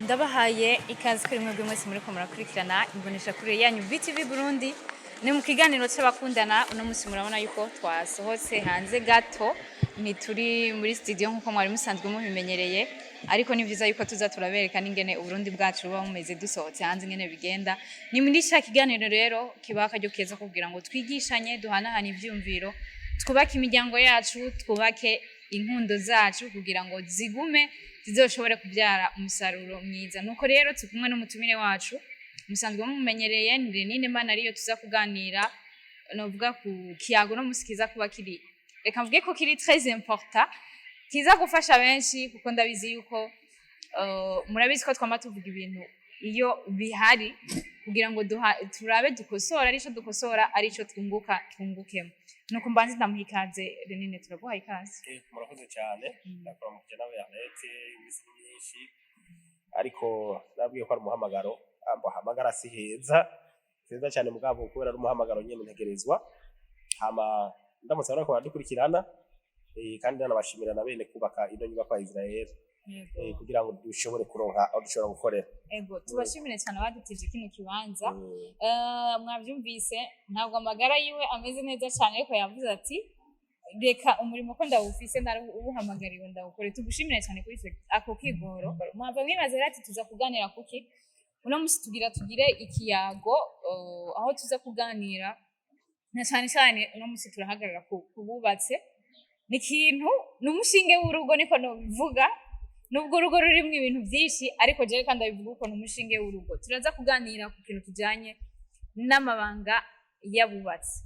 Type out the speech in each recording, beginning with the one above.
Ndabahaye ikaze kuri mwebwe mwese muriko murakurikirana imboneshakure yanyu BTV Burundi. Ni mu kiganiro c'abakundana. Uno munsi murabona yuko twasohotse hanze gato, ntituri muri studio nkuko mwari musanzwe mubimenyereye, ariko ni vyiza yuko tuza turabereka n'ingene Uburundi bwacu buba bumeze dusohotse hanze, ingene bigenda. Ni muri ca kiganiro rero kiba akaryo keza kugira ngo twigishanye, duhanahane ivyumviro, twubake imiryango yacu, twubake inkundo zacu kugira ngo zigume, zizoshobore kubyara umusaruro mwiza. Nuko rero turi kumwe n'umutumire wacu musanzwe mumenyereye, ni Renine Mana, ariyo tuza kuganira. Novuga ku kiyago no musi kiza kuba kiri, reka mvuge ko kiri très important, kiza gufasha benshi, kuko ndabizi yuko murabizi ko twama tuvuga ibintu iyo bihari kugira ngo turabe dukosora, arico dukosora, arico twunguka twungukemo. Nuko mbanze ndamuha ikaze. Renine, turaguha ikaze. Murakoze cyane. Ndakora mu nawe Arlette iminsi myinshi, ariko nabwiye ko ari umuhamagaro. Ambo hamagara si heza heza cyane, mugabo kubera ari umuhamagaro nyene ntegerezwa. Hama ndamutse bariko baradukurikirana, kandi nanabashimira na bene kubaka ino nyubakwa ya Israel kugira ngo dushobore kuronka aho dushobora gukorera. Ego, tubashimire cyane abadutije kino kibanza. Mwavyumvise, ntabwo amagara yiwe ameze neza cyane, ariko yavuze ati: "Reka umurimo ko ndawufise, ubuhamagariwe, ndawukore." Tugushimire cyane kuri ico ako kigoro. Mwava mwibaza rero ati: "Tuza kuganira kuki uno musi?" Tugira tugire ikiyago aho tuza kuganira na cyane cyane uno musi turahagarara ku bubatse. Ni ikintu, ni umushinge w'urugo, niko nobivuga, nubwo urugo rurimwo ibintu byinshi, ariko jewe kandi abivuga uko ni umushinge w'urugo. Turaza kuganira ku kintu kijanye n'amabanga y'abubatsi.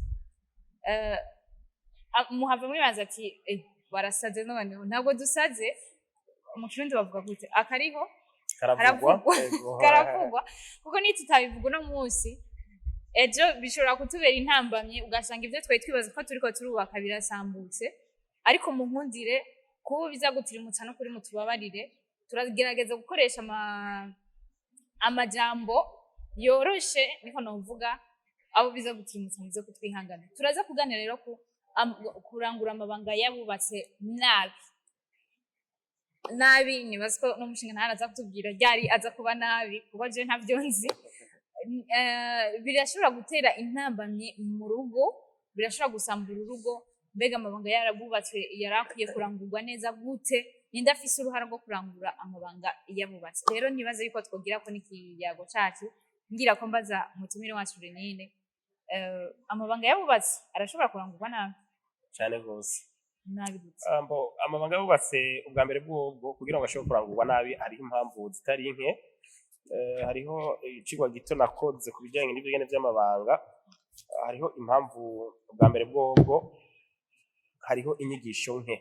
Muhava mwibaza ati: "Barasaze." Noneho ntabwo dusaze. Mu Kirundi bavuga gute? Akariho karavugwa. Karavugwa. Ego. Karavugwa, kuko niyo tutabivuga uno munsi, ejo bishobora kutubera intambamyi, ugasanga ibyo twari twibaza ko turiko turubaka birasambutse. Ariko munkundire kuba biza gutirimutsa no kuri, mutubabarire, turagerageza gukoresha amajambo yoroshe, niko novuga. Abo biza gutirimutsa muze kutwihangana. Turaza kuganira rero ku kurangura amabanga y'abubatse nabi nabi. Nibaza ko n'umushinga ntara aza kutubwira ryari aza kuba nabi, kuko je ntavyo nzi. Birashobora gutera intambamyi mu rugo, birashobora gusambura urugo. Mbega amabanga yarabubatswe yari akwiye kurangurwa neza gute? Ninde afise uruhara rwo kurangura amabanga y'abubatse? Rero nibaze yuko twogira ko n'ikiyago cacu, ngira ko mbaza umutumire wacu Renine: amabanga y'abubatse arashobora kurangurwa nabi? Cyane rwose. Nabi gute? Ambo amabanga yubatse, ubwa mbere bwobwo, kugira ngo ashobore kurangurwa nabi, hariho impamvu zitari nke. Hariho icigwa gito nakoze ku bijyanye n'ibyo nyene vy'amabanga. Hariho impamvu, ubwa mbere bwobwo hariho inyigisho nke.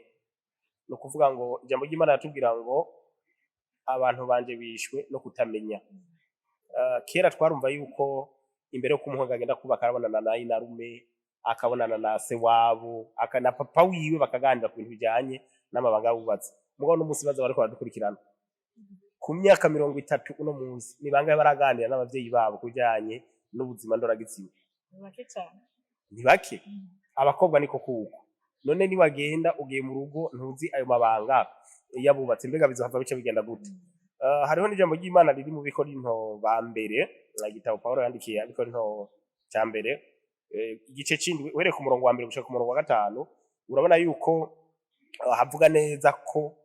Ni ukuvuga ngo ijambo ry'Imana riratubwira ngo abantu banje bishwe no kutamenya. Kera twarumva yuko imbere yuko umuhungu agenda kubaka arabonana na inarume, akabonana na se wabo, na papa wiwe, bakaganira ku bintu bijyanye n'amabanga y'abubatsi. Mugabo uno munsi baza bariko baradukurikirana ku myaka 30, uno munsi ni bangahe baraganira n'abavyeyi babo ku bijyanye n'ubuzima ndoragitsina? Ni bake cyane. Ni bake. Abakobwa niko kuko none niwagenda ugiye mu rugo ntuzi ayo mabanga y'abubatsi, mbega bizohava bice bigenda gute? Hariho n'ijambo ry'Imana riri mu Bikorinto ba mbere, igitabo Pawulo yandikiye Abikorinto cya mbere, igice c'indwi, uhereye ku murongo wa mbere gushika ku murongo wa gatanu, urabona yuko havuga neza ko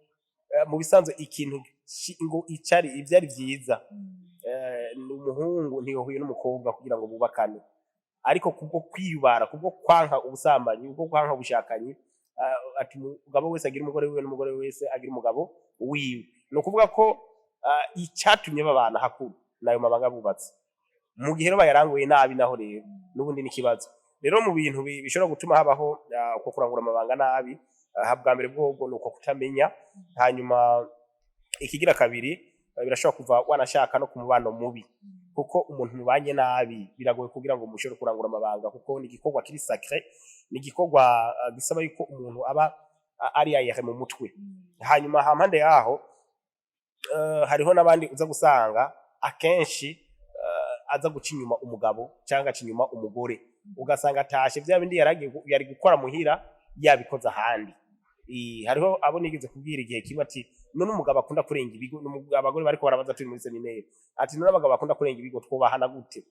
mu bisanzwe ikintu ngo icari ivyari vyiza, ni umuhungu ntiyohuye n'umukobwa kugira ngo bubakane, ariko kubwo kwiyubara, kubwo kwanka ubusambanyi, kubwo kwanka ubushakanyi, ati umugabo wese agira umugore wiwe n'umugore wese agira umugabo wiwe. Ni ukuvuga ko icatumye babana hakuru nayo mabanga bubatse. Mu gihe rero bayaranguye nabi, naho rero n'ubundi n'ikibazo. Rero mu bintu bishobora gutuma habaho uko kurangura amabanga nabi, bwa mbere bwobwo ni uko kutamenya. Hanyuma ikigira kabiri, birashobora kuva wanashaka no ku mubano mubi, kuko umuntu mubanye nabi biragoye kugira ngo mushobore kurangura amabanga, kuko ni igikorwa kiri sacré, ni igikorwa gisaba yuko umuntu aba ari aéré mu mutwe. Hanyuma hampande yaho, hariho n'abandi uza gusanga akenshi aza guca inyuma umugabo cyangwa agaca inyuma umugore, ugasanga atashe vya bindi yaragiye yari gukora muhira yabikoze ahandi. Hariho abo nigeze kubwira igihe kimwe ati: "None umugabo akunda kurenga ibigo," abagore bariko barabaza turi muri séminaire, ati: "None abagabo bakunda kurenga ibigo twobahana gute?"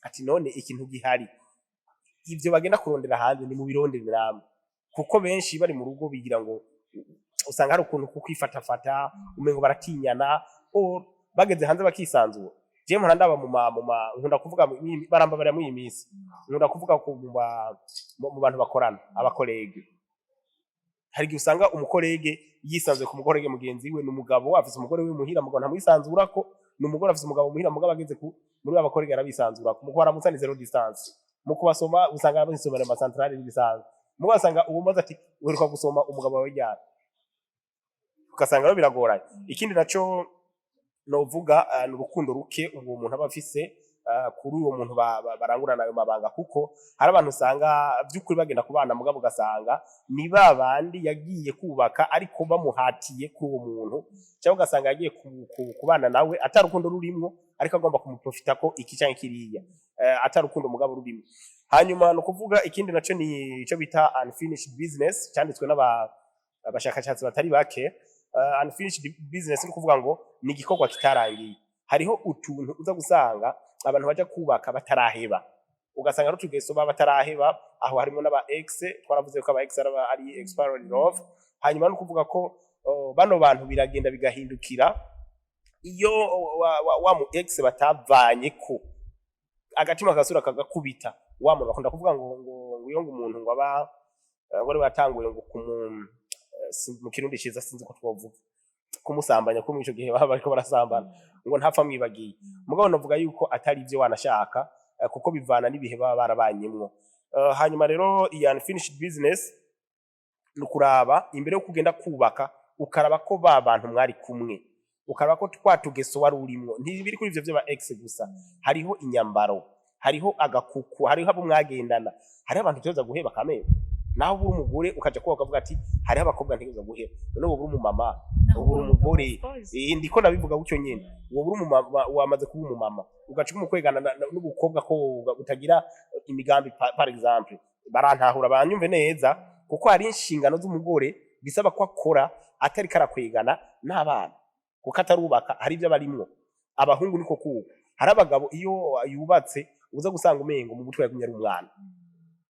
Ati: "None ikintu gihari, ivyo bagenda kurondera hanze ni mu birondere namwe," kuko benshi bari mu rugo bigira ngo usanga hari ukuntu kukwifatafata, umengo baratinyana, or bageze hanze bakisanzura. Jewe mpora ndaba mu ma nkunda kuvuga barambabarira, muri iyi minsi nkunda kuvuga ku mu ba- mu mu bantu bakorana, aba collègues. Hari igihe usanga umu collègue yisanzuye ku mu collègue mugenzi we, ni umugabo afise umugore we muhira, mugabo ntamwisanzurako. Ni umugore afise umugabo muhira, mugabo ageze ku muri ba collègues arabisanzurako. Mu kubaramutsa ni zéro distance, mu kubasoma usanga basomera ama centrales n'ibisanzwe. Mugabo asanga uwo maze ati: "Uheruka gusoma umugabo wawe ryari?" Ugasanga rero biragoranye. Ikindi naco novuga, ni urukundo ruke uwo muntu aba afise kuri uwo muntu barangurana ayo mabanga, kuko hari abantu usanga by'ukuri bagenda kubana, mugabo ugasanga ni ba bandi yagiye kubaka ariko bamuhatiye kuri uwo muntu, cyangwa ugasanga yagiye kubana nawe atari urukundo rurimwo, ariko agomba kumuprofita ko iki canke kiriya, atari urukundo mugabo rurimo. Hanyuma ni ukuvuga ikindi naco ni ico bita unfinished business, cyanditswe n'aba abashakashatsi batari bake. Unfinished business ni ukuvuga ngo ni igikorwa kitarangiye. Hariho utuntu uza gusanga abantu baja kubaka bataraheba, ugasanga ari utugeso baba bataraheba. Aho harimo n'aba ex, twaravuze ko aba ex ari expired love. Hanyuma no kuvuga ko bano bantu biragenda bigahindukira iyo wa mu ex batavanye ko agatima kasura kagakubita wa muntu. Bakunda kuvuga ngo iyo ngo umuntu ngo aba ngo ari batanguye ngo kumu mu Kirundi ciza sinzi ko twovuga kumusambanya, ko mw'ico gihe baba bariko barasambana, ngo ntapfa mwibagiye. Mugabo novuga yuko atari ivyo wanashaka, kuko bivana n'ibihe baba barabanyemwo. Hanyuma rero iyi unfinished business ni ukuraba imbere yo kugenda kubaka, ukaraba ko ba bantu mwari kumwe, ukaraba ko twa tugeso wari urimwo ntibiri kuri ivyo vy'aba ex gusa. Hariho inyambaro, hariho agakuku, hariho abo mwagendana, hariho abantu utegerezwa guheba kamere. Naho uba uri umugore ukaja kubaka ukavuga ati: "Hariho abakobwa ntegerezwa guheba." None wowe uri umumama, uba uri umugore. Ndiko nabivuga gutyo nyene. Wowe uri umumama, wamaze kuba umumama, ugaca umukwegana n'ubukobwa ko utagira imigambi, par exemple. Barantahura, banyumve neza, kuko hari inshingano z'umugore bisaba ko akora atari karakwegana n'abana, kuko atarubaka hari ibyo abarimwo. Abahungu niko kuko hari abagabo iyo yubatse uza gusanga umengo mu mutwe yagumye ari umwana,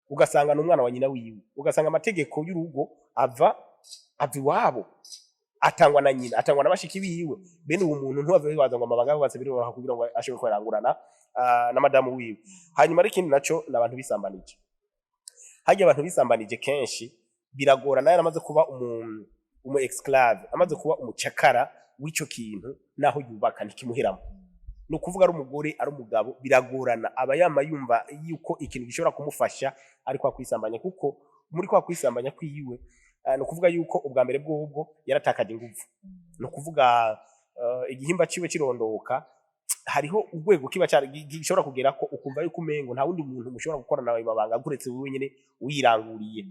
ugasanga ni umwana wa nyina wiwe, ugasanga amategeko y'urugo ava iwabo, atangwa na nyina, atangwa na bashiki biwe. Bene uwo muntu ntuhave wibaza ngo amabanga yubatse biroroha kugira ngo ashobore kuyarangurana na madamu wiwe. Hanyuma ariko ikindi naco ni abantu bisambanije. Harya abantu bisambanije kenshi biragorana, yaramaze kuba umu esclave, amaze kuba umucakara w'ico kintu, naho yubaka ntikimuheramo. Ni ukuvuga ari umugore, ari umugabo, biragorana, aba yama yumva yuko ikintu gishobora kumufasha ari kwa kwisambanya, kuko muri kwa kwisambanya kwiwe, ni ukuvuga yuko ubwa mbere bw'ubwo yaratakaje inguvu. Ni ukuvuga igihimba ciwe kirondoka, hariho urwego kiba gishobora kugera ko ukumva yuko umengo nta wundi muntu mushobora gukorana ayo mabanga uretse wewe nyene uyiranguriye.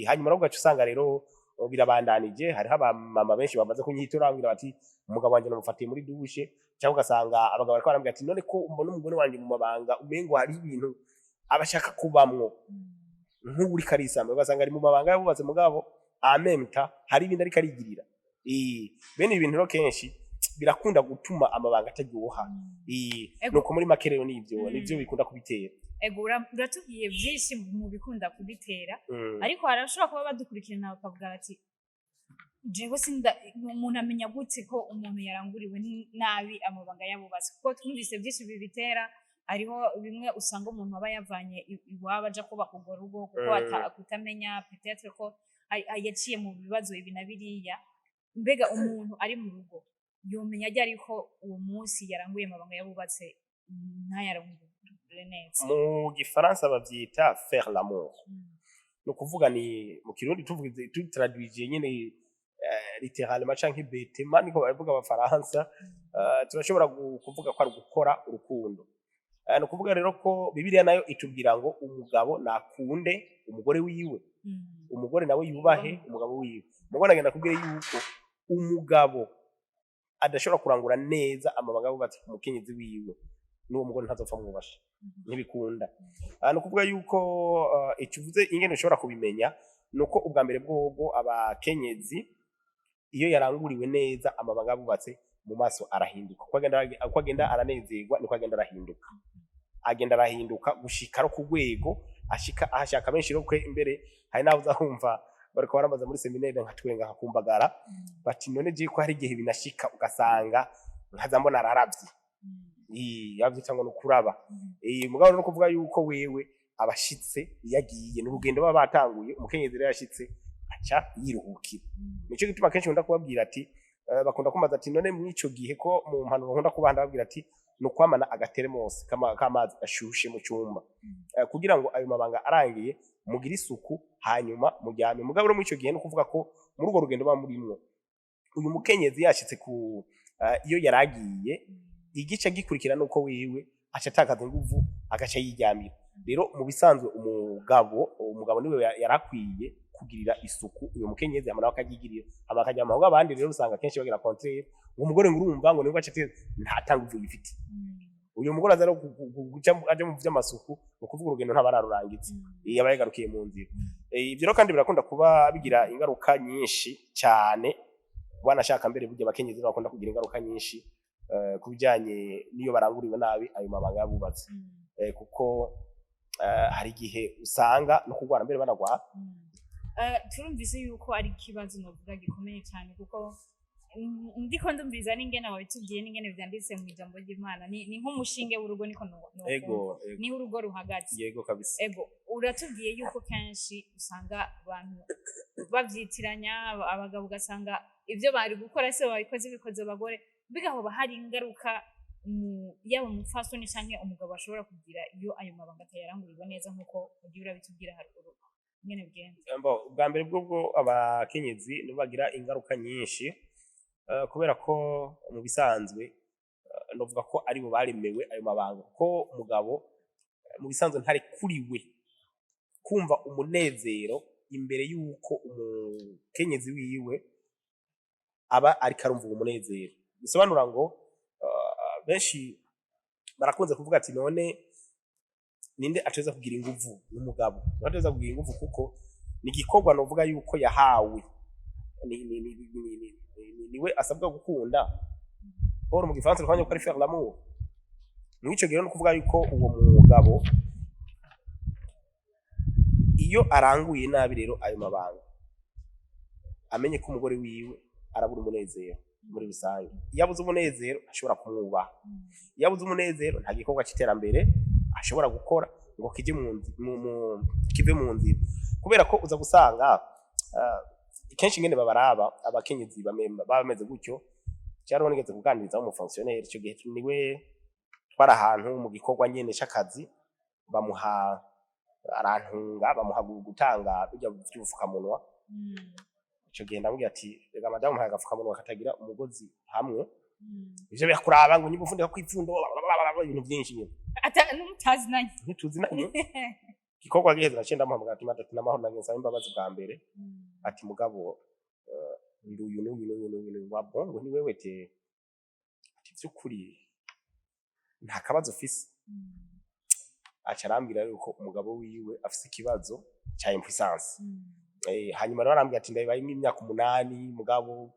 Hanyuma rero ugaca usanga rero birabandanije. Hariho abamama benshi bamaze kunyitura bambwira bati: "Umugabo wanje namufatiye muri douche," cyangwa ugasanga abagabo bariko barambwira ati: "None ko mbona umugore wanje mu mabanga umengo hari ibintu aba ashaka kubamwo nk'uwuriko arisamba," ugasanga ari mu mabanga yabubatse, mugabo amemta hari ibindi ariko arigirira. Bene ibi bintu rero kenshi birakunda gutuma amabanga ataryoha. Nuko muri make rero nivyo nivyo bikunda kubitera. Ego, uratubwiye byinshi mu bikunda kubitera, ariko harashobora kuba badukurikirana bakavuga bati: "Jewe sinda umuntu amenya gute ko umuntu yaranguriwe nabi amabanga y'abubatsi?" Kuko twumvise byinshi bibitera. Hariho bimwe usanga umuntu aba yavanye iwabo aja kubaka urwo rugo, kuko kutamenya peut-être ko yaciye mu bibazo ibi na biriya. Mbega umuntu ari mu rugo yomenya ryari ko uwo munsi yaranguye amabanga y'abubatse ntayarangure neza? Mu Gifaransa bavyita faire l'amour. Ni ukuvuga ni mu Kirundi tuvuze, tutraduije nyene littéralement canke bêtement, niko babivuga Abafaransa, turashobora kuvuga ko ari gukora urukundo. Ni ukuvuga rero ko Bibiliya nayo itubwira ngo umugabo nakunde umugore wiwe, umugore nawe yubahe umugabo wiwe. Umugore agenda kubwira yuko umugabo adashobora kurangura neza amabanga yubatse ku mukenyezi wiwe, n'uwo mugore ntazopfa mwubashe, ntibikunda. Ni ukuvuga yuko ikivuze ingene ushobora kubimenya. Nuko ubwa mbere bwobwo abakenyezi, iyo yaranguriwe neza amabanga bubatse, mu maso arahinduka. Uko agenda aranezerwa niko agenda arahinduka, agenda arahinduka gushika no ku rwego ashika ahashaka. Benshi rero kwe imbere hari naho uzahumva bariko baramaza muri séminaire, nka twenga nkakumbagara, bati: "None je ko hari igihe binashika ugasanga nkaza mbona araravye." Yavyita ngo nukuraba. Mugabo no kuvuga yuko wewe abashitse iyo agiye n'urugendo baba batanguye, umukenyezi rero yashitse aca yiruhukira. Nico gituma kenshi nkunda kubabwira ati bakunda kumbaza ati: "None mw'ico gihe ko mu mpanuro nkunda kubaha?" Ndababwira ati: "Ni ukwamana agateremosi k'amazi ashushe mu cyumba kugira ngo ayo mabanga arangiye mugire isuku, hanyuma muryame." Mugabo rero muri ico gihe, no kuvuga ko muri urwo rugendo baba murimwo, uyu mukenyezi yashitse ku iyo yaragiye, igice gikurikira nuko wiwe aca atakaza inguvu, agaca yiryamira. Rero mu bisanzwe umugabo niwe yarakwiye kugirira isuku uyu mukenyezi, hama nawe akaryigirira, hama akaryama. Ahubwo abandi rero usanga kenshi bagira contraire, ngo umugore ngo urumva ngo nibwo aca nta nguvu yifitiye. Uyu mugore aza rero aja mu vy'amasuku, ni ukuvuga urugendo ntaba ararurangiza, iyo aba yagarukiye mu nzira. Ivyo rero kandi birakunda kuba bigira ingaruka nyinshi cyane. Wanashaka mbere burya abakenyezi bakunda kugira ingaruka nyinshi ku bijanye n'iyo baranguriwe nabi ayo mabanga yabubatse, kuko hari igihe usanga no kurwara mbere banagwara. Turumvise yuko ari ikibazo novuga gikomeye cyane, kuko ndiko ndumviriza n'ingene wabitubwiye n'ingene vyanditse mu ijambo ry'Imana, ni nk'umushinge w'urugo, niko nokumva. Ego. Niho urugo ruhagaze. Yego kabisa. Ego, uratubwiye yuko kenshi usanga abantu bavyitiranya, abagabo ugasanga ivyo bari gukora se babikoze, bikoze abagore, bigahoba hari ingaruka yaba umupfasoni canke umugabo ashobora kugira iyo ayo mabanga atayarangurirwa neza, nk'uko ugiye urabitubwira haruguru ingene bigenda. Mbo, ubwa mbere bwo abakenyezi nibo bagira ingaruka nyinshi, kubera ko mu bisanzwe novuga ko aribo baremewe ayo mabanga, kuko umugabo mu bisanzwe ntarekuriwe kumva umunezero imbere y'uko umukenyezi wiwe aba ariko arumva uwo munezero. Bisobanura ngo benshi barakunze kuvuga ati: "None ninde ateza kugira inguvu?" N'umugabo niwe ateza kugira inguvu, kuko ni igikorwa novuga yuko yahawe, niwe asabwa gukunda. Or mu gifaransa twanya ko ari faire l'amour. Mw'ico gihe no kuvuga yuko uwo mugabo iyo aranguye nabi rero ayo mabanga, amenye ko umugore wiwe arabura umunezero muri rusange. Iyo abuze umunezero ashobora kumwubaha, iyo abuze umunezero nta gikorwa c'iterambere ashobora gukora ngo kije mu nzi- mu- mu- kive mu nzira, kubera ko uza gusanga kenshi ingene babaraba abakenyezi baba bameze gutyo. Cyariho nigeze kuganiriza umufonctionnaire, ico gihe niwe twari ahantu mu gikorwa nyene c'akazi, bamuha, arantunga, bamuha gutanga bijya vy'ubufukamunwa. Ico gihe ndamubwira ati: "Rega madamu, mpaye agapfukamunwa katagira umugozi hamwe." Ivyo birakuraba ngo niba ufundika kw'ipfundo, ibintu vyinshi nyene. Ata n'umutazinanye. Ntituzinanye. Igikorwa giheze naciye ndamuhamagara ati: "Mada," ati, "n'amahoro, nagiye nsaba imbabazi bwa mbere," ati, "mugabo nduyu n'uyu n'uyu n'uyu n'uyu wa bongo ni wewe te," ati, "vy'ukuri nta kabazo ufise?" Aca arambwira yuko umugabo wiwe afise ikibazo ca impuissance. Hanyuma rero arambwira ati: "Ndabibayemo imyaka 8, mugabo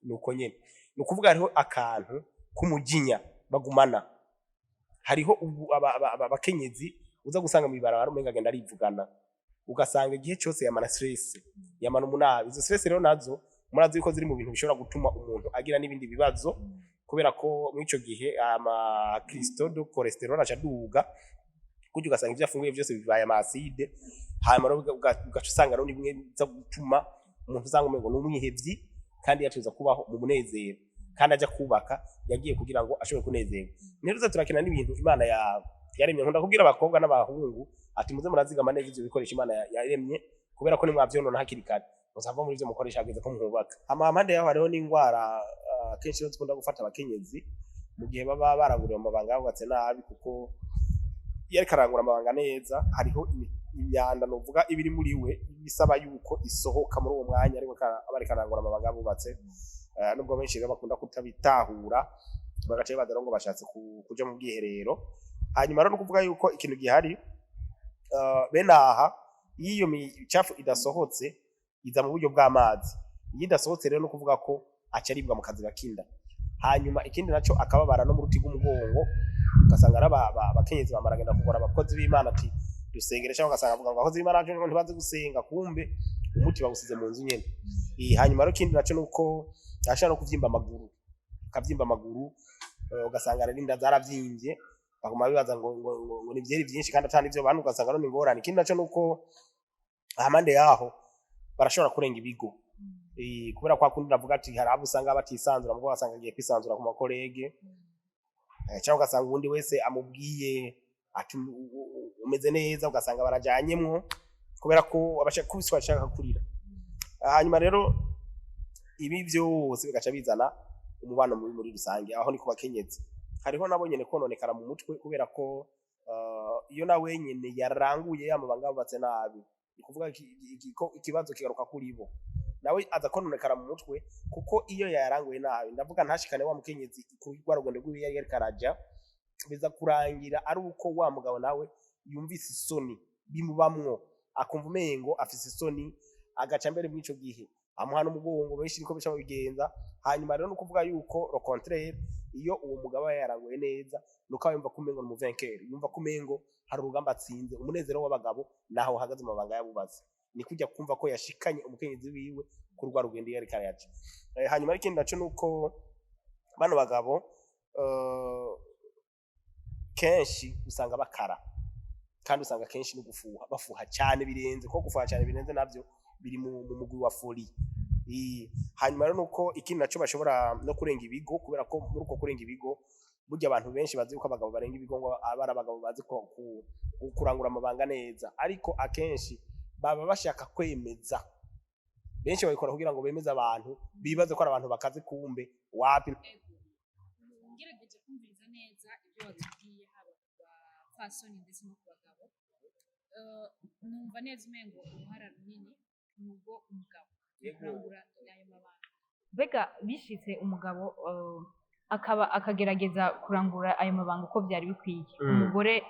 nuko nyene." Ni ukuvuga hariho akantu k'umujinya bagumana. Hariho ubu abakenyezi uza gusanga mw'ibarabara umenga agenda arivugana, ugasanga igihe cyose yamana stress, yamana umunabi. Izo stress rero nazo murazi yuko ziri mu bintu bishobora gutuma umuntu agira n'ibindi bibazo, kubera ko mw'ico gihe ama cristaux de cholestérol aca aduga gutyo, ugasanga ivyo afunguye vyose bibaye ama acide. Hanyuma rero ugaca usanga rero ni bimwe biza gutuma umuntu usanga umengo ni umwihevyi, kandi yategerezwa kubaho mu munezero, kandi aja kubaka yagiye kugira ngo ashobore kunezerwa. Rero turakina n'ibintu Imana yaremye. Nkunda kubwira abakobwa n'abahungu ati: "Muze murazigama neza ivyo bikoresho Imana yaremye, kubera ko nimwavyonona hakiri kare muzava muri ivyo mukoresha hageze ko mwubaka." Hama impande yaho hariho n'ingwara kenshi rero zikunda gufata abakenyezi mu gihe baba baranguriwe amabanga yubatse nabi, kuko iyo ariko arangura amabanga neza hariho imyanda novuga iba iri muri we bisaba yuko isohoka muri uwo mwanya ariko aba ariko arangura amabanga bubatse. Nubwo benshi rero bakunda kutabitahura, bagaca bibaza rero ngo bashatse kuja mu bwiherero. Hanyuma rero no kuvuga yuko ikintu gihari, bene aha Iyo iyo micafu idasohotse, iza mu buryo bw'amazi. Iyo idasohotse rero, no kuvuga ko aca aribwa mu kaziba k'inda. Hanyuma ikindi naco, akababara no mu ruti rw'umugongo, ugasanga ari abakenyezi bamaragenda kugora abakozi b'Imana ati dusengere, cyangwa ugasanga avuga ngo abakozi b'Imana bacu ngo ntibazi gusenga, kumbe umuti bawusize mu nzu nyene. Hanyuma rero ikindi naco nuko ashobora no kuvyimba amaguru, akavyimba amaguru, ugasanga rero inda zaravyimbye, baguma bibaza ngo ni ivyeri vyinshi kandi atari ivyo bantu, ugasanga none ingorane. Ikindi naco nuko ahamande yaho barashobora kurenga ibigo. Kubera kwa kundi navuga ati hari abo usanga batisanzura, mugabo ugasanga agiye kwisanzura ku ma collègues, cyangwa ugasanga uwundi wese amubwiye ati umeze neza, ugasanga barajanyemwo kubera ko abashaka kubiswa ashaka kurira. Hanyuma rero ibi vyose bigaca bizana umubano mubi muri rusange. Aho ni ku bakenyezi. Hariho nabo nyene kononekara mu mutwe, kubera ko iyo nawe nyene yaranguye ya mabanga yubatse nabi, ni kuvuga ko ikibazo kigaruka kuri bo, nawe aza kononekara mu mutwe, kuko iyo yaranguye nabi, ndavuga ntashikane wa mukenyezi ku rwa rugendo rw'iwe yari yariko araja, biza kurangira ari uko wa mugabo nawe yumvise isoni bimubamwo, akumva umengo afise isoni, agaca mbere muri ico gihe amuha n'umugongo. Benshi niko bica babigenza. Hanyuma rero no kuvuga yuko au contraire, iyo uwo mugabo aba yaranguye neza, nuko aba yumva ko umengo ni umu vainqueur, yumva ko umengo hari urugamba atsinze. Umunezero w'abagabo naho uhagaze mu mabanga y'abubatsi, ni kujya kumva ko yashikanye umukenyezi wiwe kuri rwa rugendo iyo yariko araja. Hanyuma ikindi naco nuko bano bagabo kenshi usanga bakara, kandi usanga kenshi no gufuha, bafuha cyane birenze, kuko gufuha cyane birenze navyo biri mu mugwi wa folie. Hanyuma rero nuko ikindi naco bashobora no kurenga ibigo, kubera ko muri uko kurenga ibigo, burya abantu benshi bazi yuko abagabo barenga ibigo ngo aba ari abagabo bazi ko kurangura amabanga neza, ariko akenshi baba bashaka kwemeza. Benshi babikora kugira ngo bemeze abantu, bibaze ko ari abantu bakaze, kumbe wapi. Ngerageje kumviriza neza ibyo watubwiye, haba ku bapfasoni ndetse no ku bagabo, numva neza umengo uruhara runini ni ubwo umugabo mu kurangura ayo mabanga. Mbega bishitse umugabo akaba akagerageza kurangura ayo mabanga uko byari bikwiye, umugore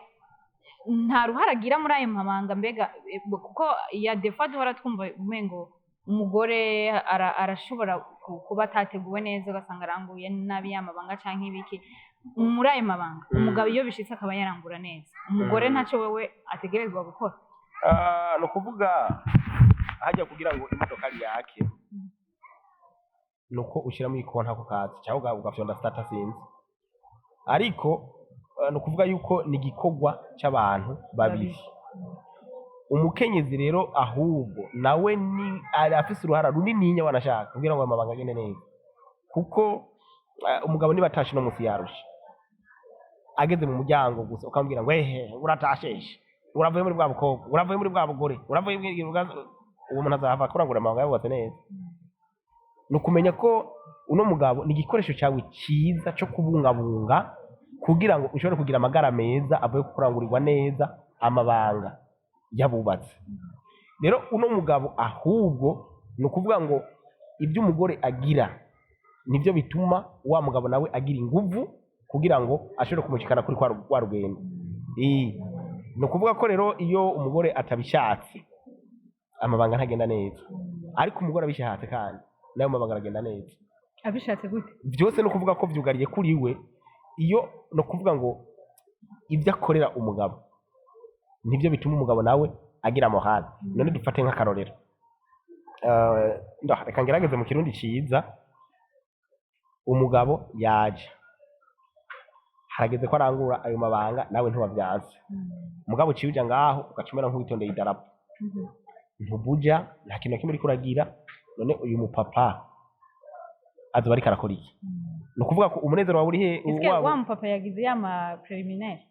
nta ruhara agira muri ayo mabanga? Mbega kuko ya defa duhora twumva umengo umugore arashobora kuba atateguwe neza, ugasanga aranguye nabi ya mabanga canke ibiki muri ayo mabanga. Umugabo iyo bishitse akaba yarangura neza, umugore ntacyo wewe ategerezwa gukora? Ah, ni ukuvuga hajya kugira ngo imodokari yake, nuko ushyiramo ikonta ako kazi cyangwa ugafyonda start, sinzi. Ariko ni ukuvuga yuko ni igikorwa cy'abantu babiri. Umukenyezi rero ahubwo nawe ni arafise uruhara runininya wanashaka kugira ngo amabanga agende neza, kuko umugabo niba atashe no musi yarushe, ageze mu muryango gusa ukamubwira ngo ehe, uratashe, uravuye muri bwa bukobwa, uravuye muri bwa bugore, uravuye muri uwo muntu azahava kurangura amabanga yubatse neza. Ni ukumenya ko uno mugabo ni igikoresho cyawe cyiza cyo kubungabunga kugira ngo ushobore kugira amagara meza avuye ku kurangurirwa neza amabanga y'abubatsi. Rero uno mugabo ahubwo ni ukuvuga ngo ibyo umugore agira nibyo bituma wa mugabo nawe agira inguvu kugira ngo ashobore kumushikana kuri kwa rwa rugendo. Ni ukuvuga ko rero iyo umugore atabishatse, amabanga ntagenda neza, ariko umugore abishatse kandi nayo mabanga aragenda neza. Abishatse gute? Byose ni ukuvuga ko vyugariye kuri we. Iyo ni ukuvuga ngo ibyo akorera umugabo nibyo bituma umugabo nawe agira amahane. None dufate nk'akarorero. Reka ngerageze mu Kirundi ciza. Umugabo yaje, harageze ko arangura ayo mabanga, nawe ntiwavyanse. Umugabo uciye uja ngaho ugaca umera nk'uwitondeye idarapo, ntubuja, nta kintu na kimwe uriko uragira. None uyu mupapa azoba ariko arakora iki? Ni ukuvuga ko umunezero wawe uri he? Ese waba- wa mupapa yagize ya ma préliminaires?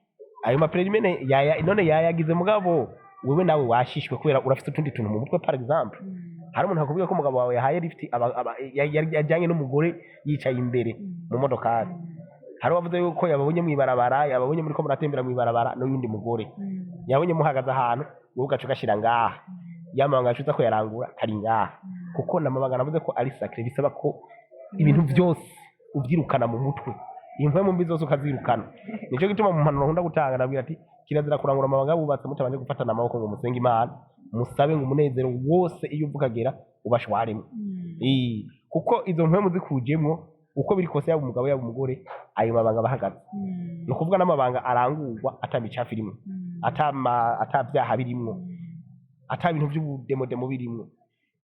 Ayo ma préliminaires yaya, none yayagize, mugabo wewe nawe washishwe kubera urafite utundi tuntu mu mutwe. Par exemple, hari umuntu akubwiye ko umugabo wawe yahaye lift yajyanye n'umugore yicaye imbere mu modokari. Hari uwavuze yuko yababonye mw'ibarabara, yababonye muri ko muratembera mw'ibarabara n'uyundi mugore, yabonye muhagaze ahantu, wowe ugaca ugashira ngaha yamabanga yacuza ko yarangura kari ngaha, kuko namabanga navuze ko ari sacré, bisaba ko ibintu byose ubyirukana mu mutwe. Impwemu mbi zose ukazirukana. Nico gituma mu mpanuro nkunda gutanga nabwira ati kirazira kurangura amabanga y'abubatsi mutabanje gufatana amaboko ngo musenge Imana, musabe ngo umunezero wose iyo uva ukagera ubashwaremwo. Kuko izo mpwemu zikujemwo, uko biri kose, yaba umugabo yaba umugore, ayo mabanga bahagaze, ni ukuvuga n'amabanga arangurwa ata micafu irimwo, ata vyaha birimwo, ata bintu vy'ubudemodemo birimwo.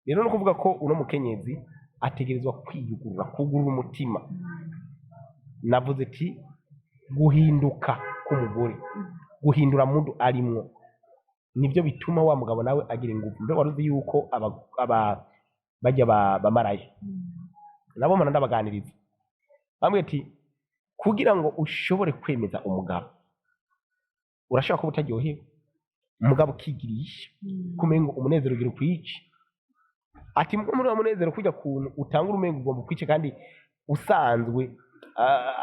Rero ni ukuvuga ko uno mukenyezi ategerezwa kwiyugurura, kugurura umutima. Navuze ati guhinduka k'umugore, guhindura mundu arimwo, nibyo bituma wa mugabo nawe agira ingufu. Mbe wari uzi yuko aba bajya bamaraya nabo mpora ndabaganiriza, bambwiye ati kugira ngo ushobore kwemeza umugabo, urashobora kuba utaryohewe, umugabo ukigirisha kumengo umunezero ugira ukwice. Ati muri uwo munezero kujya kuntu utanga urumengo ugomba ukwice kandi usanzwe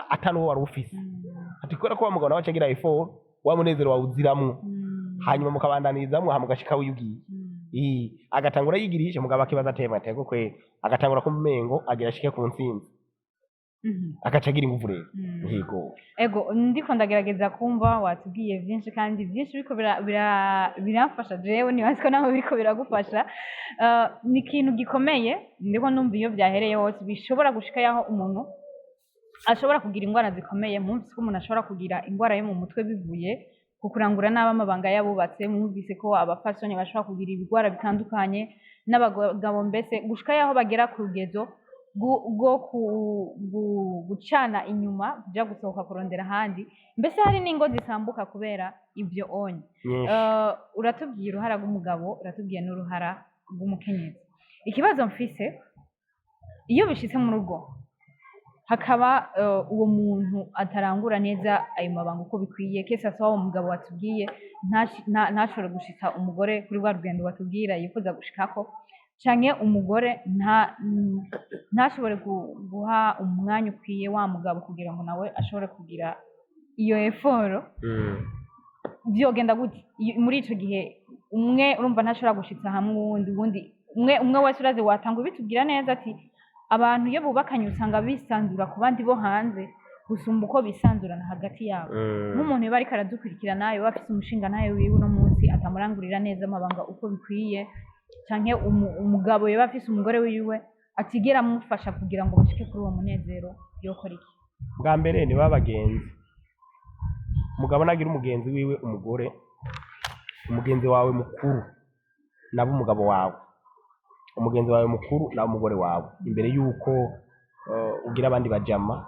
ata n'uwo wari ufise. Ati kubera ko wa mugabo nawe aca agira effort, wa munezero wawuziramwo, hanyuma mukabandanirizaamwo, hama ugashika wiyugiye. Agatangura yigirisha, umugabo akibaza ati matego kwe, agatangura kumva umengo agira ashike ku ntsinzi, agaca agira inguvu rero. Yego. Ego, ndiko ndagerageza kumva, watubwiye byinshi kandi byinshi biriko biramfasha jewe, nibaza ko nawe biriko biragufasha. Ni ikintu gikomeye ndiko numva iyo byahereye hose bishobora gushika yaho umuntu ashobora kugira indwara zikomeye. Mwumvise ko umuntu ashobora kugira indwara yo mu mutwe bivuye ku kurangura nabi amabanga y'abubatse. Mwumvise ko abapfasoni bashobora kugira ibigwara bitandukanye n'abagabo, mbese gushika yaho bagera ku rugezo rwo gucana inyuma, kuja gusohoka kurondera ahandi, mbese hari n'ingo zisambuka kubera ibyo onye. Nyinshi. Uratubwiye uruhara rw'umugabo, uratubwiye n'uruhara rw'umukenyezi. Ikibazo mfise, iyo bishitse mu rugo hakaba uwo muntu atarangura neza ayo mabanga uko bikwiye, kese asaba uwo mugabo watubwiye ntashobore gushitsa umugore kuri rwa rugendo watubwira yifuza gushikako, canke umugore ntashobore guha umwanya ukwiye wa mugabo kugira ngo nawe ashobore kugira iyo effort, vyogenda gute? Muri ico gihe umwe urumva ntashobora gushitsa hamwe uwundi umwe wese urazi watanga ubitubwira neza ati abantu iyo bubakanye usanga bisanzura ku bandi bo hanze gusumba uko bisanzurana hagati yabo. Nk'umuntu yoba ariko aradukurikirana, yoba afise umushinga nawe wiwe uno munsi atamurangurira neza amabanga uko bikwiye, canke umugabo yoba afise umugore wiwe atigera amufasha kugira ngo bashike kuri uwo munezero, yokora iki? Bwa mbere ni bagenzi. Umugabo nagira umugenzi wiwe umugore, umugenzi wawe mukuru nabo umugabo wawe, umugenzi wawe mukuru nawe umugore wawe, imbere yuko ugira abandi bajama.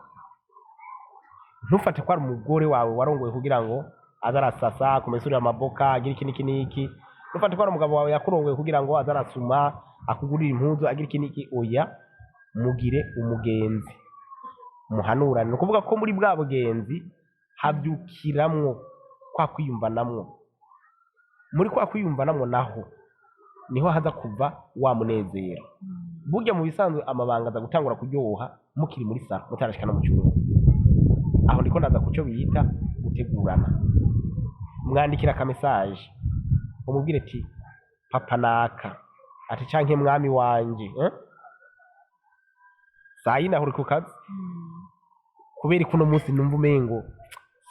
Ntufate ko ari umugore wawe warongoye kugira ngo aze arasasa akumesurire amaboka, agire iki n'iki n'iki. Ntufate ko ari umugabo wawe yakurongoye kugira ngo aze arasuma, akugurire impuzu, agire iki n'iki. Oya, mugire umugenzi, muhanurane. Ni ukuvuga ko muri bwa bugenzi habyukiramwo kwa kwiyumvanamwo. Muri kwa kwiyumvanamwo naho niho haza kuva wa munezero. Burya mu bisanzwe amabanga aza gutangura kuryoha mukiri muri salon, mutarashika no mu cyumba. Aho ndiko ndaza kuco bita gutegurana. Mwandikira aka message, umubwire ati papa naka, ati canke mwami wanje, eh? Saa yine aho uri ku kazi, kubera ko uno munsi numva umengo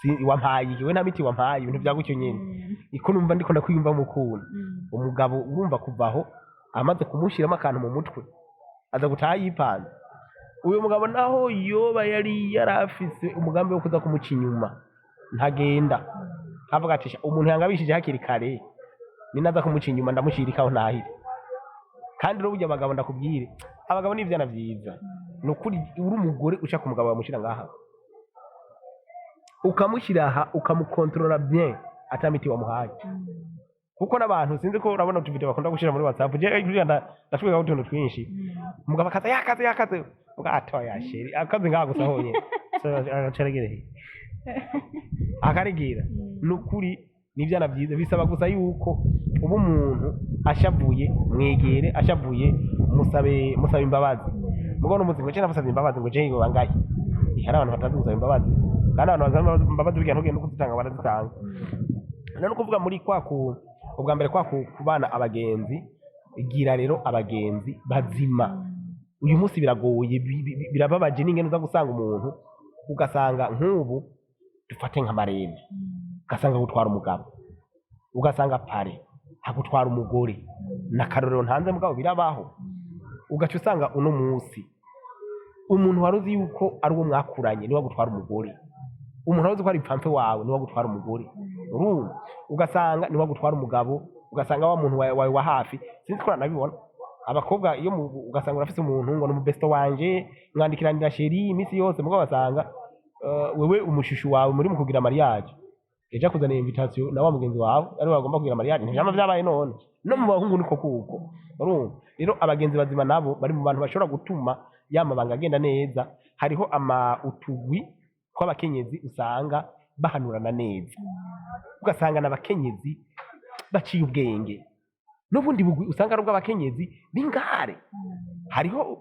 si wampaye iki, we nta miti wampaye, ibintu vya gutyo nyene, iko numva ndiko ndakwiyumva mu kuntu. Umugabo urumva kuva aho amaze kumushiramo akantu mu mutwe, aza gutaha yipanze. Uyu mugabo naho yoba yari yarafise umugambi wo kuza kumuca inyuma, ntagenda. Avuga ati: "Sha, umuntu yangabishije hakiri kare, ninaza kumuca inyuma ndamushirikaho ntahire." Kandi rero burya abagabo, ndakubwire, abagabo ni ivyana vyiza, ni ukuri. Uri umugore ushaka umugabo wamushira ngaha, ukamushyira aha, ukamukontorora bien, ata miti wamuhaye. Kuko n'abantu sinzi ko urabona utuvideo bakunda gushira muri WhatsApp, je kuriya ndashobora utuntu twinshi. Umugabo akaza yakaze yakaze, uga atoya chéri, akaze ngaha gusa honyine. So, agaca he akarigira. Ni ukuri ni ivyana vyiza, bisaba gusa yuko uba umuntu ashavuye mwegere, ashavuye musabe imbabazi. Mugabo n'umuzi ngo je namusavye imbabazi, ngo je ngo bangaye. Hari abantu batazi gusaba imbabazi, kandi abantu basaba imbabazi burya ntugende no kuzitanga, barazitanga. Rero ni ukuvuga muri kwa ku ubwa mbere kwa kubana abagenzi, gira rero abagenzi bazima. Uyu munsi biragoye, birababaje n'ingene uza gusanga umuntu Ugasanga nk'ubu dufate nka marraine, ugasanga gutwara umugabo, ugasanga parrain hagutwara umugore, n'akarorero ntanze, mugabo birabaho. Ugaca usanga uno munsi umuntu wari uzi yuko ari uwo mwakuranye niwe agutwara umugore, umuntu wari uzi ko ari pampe wawe niwe agutwara umugore, urumva, ugasanga niwe agutwara umugabo, ugasanga wa muntu wawe wa hafi. Sinzi ko uranabibona, abakobwa iyo ugasanga urafise umuntu ngo ni umubesto wanje, mwandikiranira chéri iminsi yose, mugabo basanga wewe umuchouchou wawe muri mu kugira mariage ejo akuzaniye invitation na wa mugenzi wawe ari we agomba kugira mariage. Ntivyama vyabaye? None no mu bahungu niko kuko. Urumva rero, abagenzi bazima nabo bari mu bantu bashobora gutuma ya mabanga agenda neza. Hariho ama utugwi tw'abakenyezi usanga bahanurana neza, ugasanga n'abakenyezi baciye ubwenge, n'ubundi bugwi usanga ari ubw'abakenyezi b'ingare. Hariho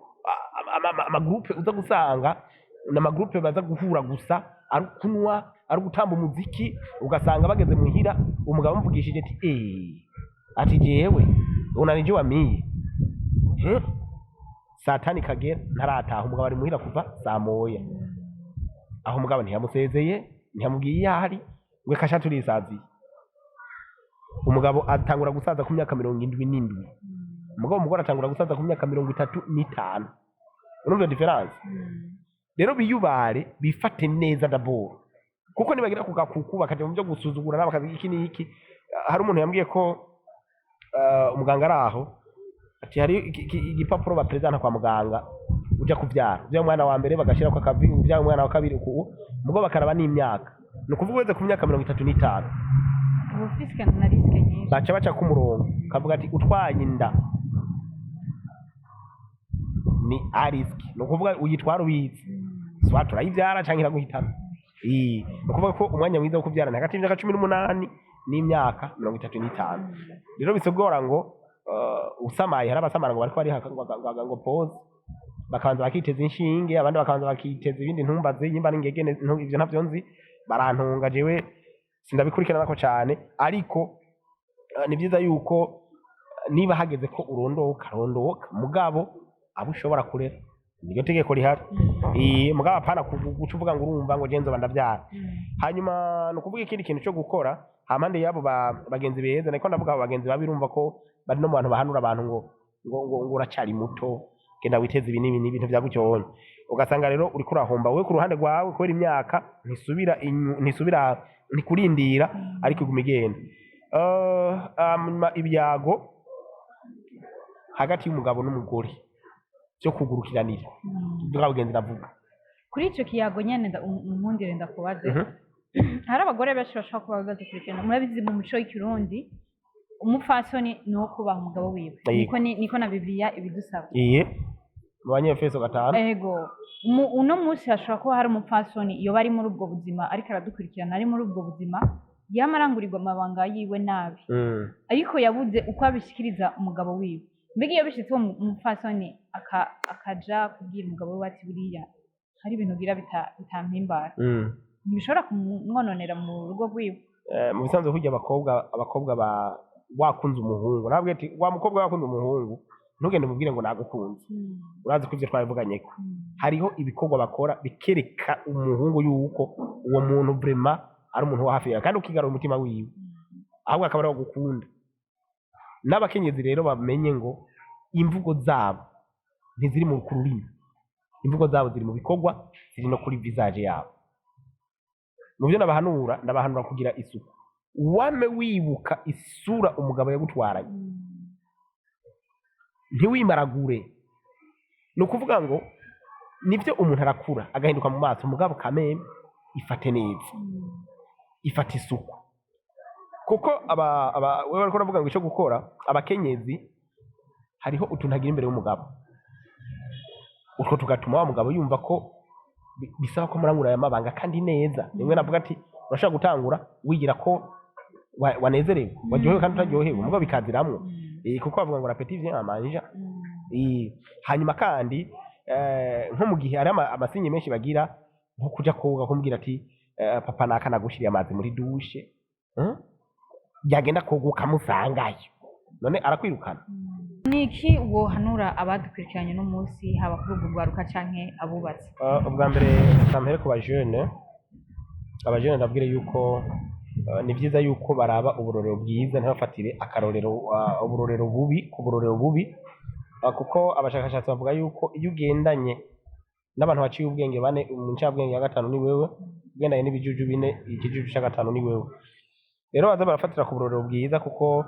amagroupe uza gusanga ni amagroupe baza guhura gusa ari kunywa, ari gutamba umuziki, ugasanga bageze muhira umugabo amuvugishije ati: "Eh, ati jewe unanijua mie." Saa tanu ikagera ntarataha, umugabo ari muhira kuva saa moya, aho umugabo ntiyamusezeye, ntiyamubwiye iyo ari, ngo kasha turisaziye. Umugabo atangura gusaza ku myaka 77, umugabo umugore atangura gusaza ku myaka 35. Urumva iyo différence? Rero biyubare, bifate neza d'abord, kuko nibagira ku gakuku bakaja mu byo gusuzugura bakazi iki n'iki. Hari umuntu yambwiye ko umuganga ari aho ati hari igipapuro baprésenta kwa muganga uja kuvyara, uvyara umwana wa mbere bagashirako akavi, uvyara umwana wa kabiri uku, mugo bakaraba n'imyaka. Ni ukuvuga ugeze ku myaka 35, uba ufise na risque nyinshi. Baca baca ku murongo kavuga ati utwaye inda ni à risque, ni ukuvuga uyitwara ubizi, soit turayivyara canke iraguhitana. Ni ukuvuga ko umwanya mwiza wo kuvyara ni hagati y'imyaka 18 n'imyaka 35. Rero bisigura ngo usamaye, hari abasamara ngo bariko bariha ngo pause, bakabanza bakiteza inshinge, abandi bakabanza bakiteza ibindi, ntumbaze nyimba n'ingegene ivyo ntavyo nzi, barantunga, jewe sindabikurikirana ko cane. Ariko ni vyiza yuko niba hageze ko urondoka, rondoka, mugabo abo ushobora kurera, niryo tegeko rihari. Mugabo apana guca uvuga ngo urumva ngo je nzoba ndavyara. Hanyuma ni ukuvuga ikindi kintu cyo gukora hampande y'abo bagenzi beza, niko ndavuga, abo bagenzi babi, urumva ko bari no mu bantu bahanura abantu ngo uracari muto, genda witeze ibi n'ibi n'ibintu vya gutyo. Ugasanga rero uriko urahomba wowe ku ruhande rwawe, kubera imyaka ntisubira ntisubira, ntikurindira, ariko iguma igenda. Hanyuma ibyago hagati y'umugabo n'umugore byo kugurukiranira, bwa bugenzi navuga. Kuri ico kiyago nyene unkundire ndakubaze. Hari abagore benshi bashobora kuba badukurikirana. Murabizi, mu muco w'ikirundi umupfasoni ni uwo kubaha umugabo wiwe. Niko na Bibiliya ibidusaba. Iye, mu Banyefeso 5. Ego. Uno munsi hashobora kuba hari umupfasoni yoba ari muri ubwo buzima, ariko aradukurikirana ari muri ubwo buzima, yama arangurirwa amabanga yiwe nabi, ariko yabuze uko abishikiriza umugabo wiwe. Mbega iyo bishitse uwo mupfasoni akaja kubwira umugabo wiwe ati buriya hari ibintu ugira bitampimbara, ntibishobora kumwononera mu rugo rwiwe? Mu bisanzwe kurya abakobwa ba wakunze umuhungu, nabwo ati wa mukobwa wakunze umuhungu, ntugende umubwire ngo nagukunze, urazi ko ivyo twabivuganyeko. Hariho ibikorwa bakora bikereka umuhungu yuko uwo muntu vraiment ari umuntu wa hafi yawe, kandi ukigarura umutima wiwe, ahubwo akaba ariwo gukunda. N'abakenyezi rero bamenye ngo imvugo zabo ntiziri mu ku rurimi, imvugo zabo ziri mu bikorwa, ziri no kuri visage yabo. Mu byo nabahanura, ndabahanura kugira isuku. Wame wibuka isura umugabo yagutwaranye, ntiwimaragure. Ni ukuvuga ngo nibyo, umuntu arakura agahinduka mu maso, umugabo kameme ifate neza, ifate isuku, kuko aba wewe bariko uravuga ngo icyo gukora abakenyezi, hariho utuntu agira imbere y'umugabo, utwo tugatuma wa mugabo yumva ko bisaba ko murangura aya mabanga kandi neza. Rimwe navuga ati urashobora gutangura wigira ko wanezerewe, waryohewe kandi utaryohewe, mugabo bikaziramwo. Kuko bavuga ngo l'appétit vient en mangeant. Hanyuma kandi nko mu gihe hari amasignes menshi bagira, nko kuja koga, kumubwira ati papa naka nagushiriye amazi muri douche, yagenda koga ukamusangayo, none arakwirukana. Ni iki wohanura abadukurikiranye uno munsi, haba kuri urwo rwaruka canke abubatse? Ubwa mbere kampere ku bajene. Abajene ndabwire yuko ni vyiza yuko baraba uburorero bwiza, ntibafatire akarorero uburorero bubi ku burorero bubi, kuko abashakashatsi bavuga yuko iyo ugendanye n'abantu baciye ubwenge bane, umuncabwenge ya gatanu ni wewe, ugendanye n'ibijuju bine, ikijuju ca gatanu ni wewe. Rero baza barafatira ku burorero bwiza, kuko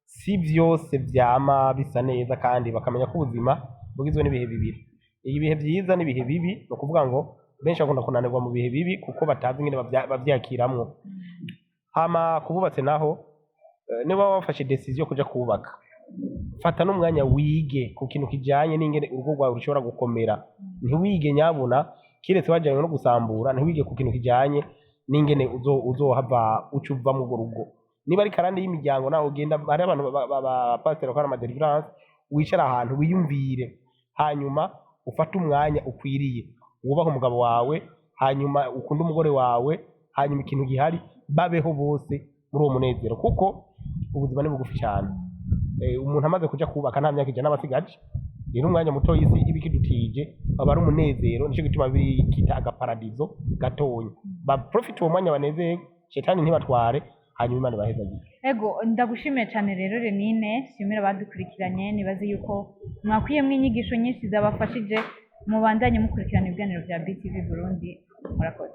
si vyose vyama bisa neza, kandi bakamenya ko ubuzima bugizwe n'ibihe bibiri, ibihe vyiza n'ibihe bibi. Ni ukuvuga ngo benshi bakunda kunanirwa mu bihe bibi kuko batazi ingene bavyakiramwo. Hama kububatse naho, niba wafashe decision yo kuja kubaka, fata n'umwanya wige ku kintu kijanye n'ingene urugo rwawe rushobora gukomera. Ntiwige nyabuna kiretse wajanywe no gusambura. Ntiwige ku kintu kijanye n'ingene uzohava uca uva mu urwo rugo. Niba ari karande y'imiryango, nawe ugenda, hari abantu ba pasiteri bakora ama deliverance. Wicara ahantu wiyumvire, hanyuma ufate umwanya ukwiriye, wubahe umugabo wawe, hanyuma ukunde umugore wawe, hanyuma ikintu gihari babeho bose muri uwo munezero, kuko ubuzima ni bugufi cyane. Umuntu amaze kuja kubaka nta myaka 100 aba asigaje. Rero umwanya muto isi iba ikidutije aba ari umunezero. Nico gituma bikita agaparadizo gatonya. Baprofite uwo mwanya banezerwe, shetani ntibatware, hanyuma Imana ibahezagire. Ego, ndagushimiye cyane rero Renine, shimira abadukurikiranye. Nibaze yuko mwakwiyemwo inyigisho nyinshi zabafashije. Mubandanye mukurikirana ibiganiro bya BTV Burundi. Murakoze.